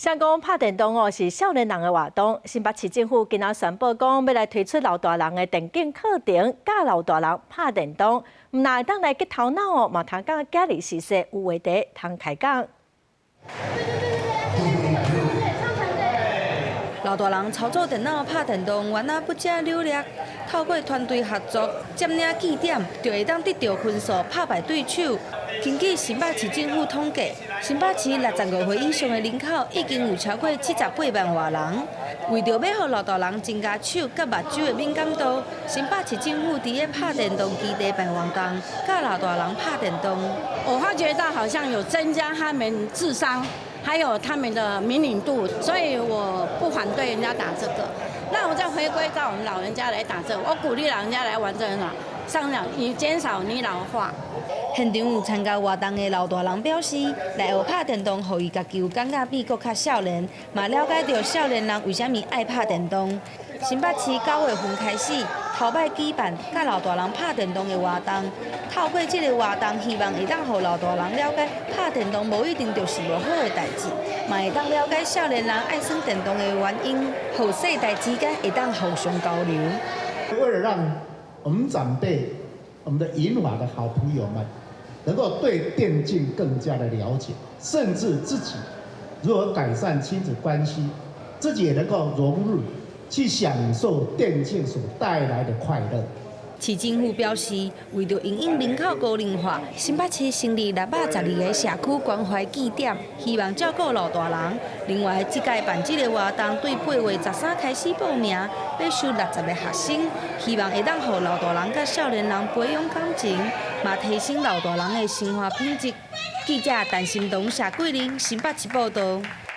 聽講拍電動哦是少年人的活動，新北市政府今仔宣布講，欲來推出老大人的電競課程，教老大人拍電動，毋但會當來激頭腦哦，嘛通佮囝兒時勢有話題通開講。對對對對對，老大人操作電腦拍電動，原來不只扭力，透過團隊合作，佔領據點，就會當得著分數，拍敗對手。根據新北市政府統計，新北市65歲以上的人口已經有超過78萬外人。為著欲予老大人增加手佮目睭的敏感度，新北市政府佇咧拍電動基地辦活動，教老大人拍電動。我發覺到好像有增加他們智商，還有他們的靈敏度，所以我不反對人家打這個。那我再回歸到我們老人家來打這個，我鼓勵老人家來玩這個，上腦以減少你老化。現場有參加活動的老大人表示，來學拍電動，予伊家己有感覺變閣較少年，嘛了解著少年人為啥物愛拍電動。新北市9月份開始，頭擺舉辦教老大人拍電動的活動。透過這个活動，希望會當予老大人了解拍電動無一定就是無好的代誌，嘛會當了解少年人愛耍電動的原因，予世代之間會當互相交流。為了讓我們長輩、我們的銀髮的好朋友們，能夠對電競更加的了解，甚至自己如何改善親子關係，自己也能夠融入去享受電競所帶來的快樂。市政府表示，為著因應人口高齡化，新北市成立612個社區關懷據點，希望照顧老大人。另外，這屆辦這个活動，對8月13開始報名，欲收60個學生，希望會當予老大人佮少年人培養感情，嘛提升老大人的生活品質。記者陳心彤、謝桂玲，新北市報導。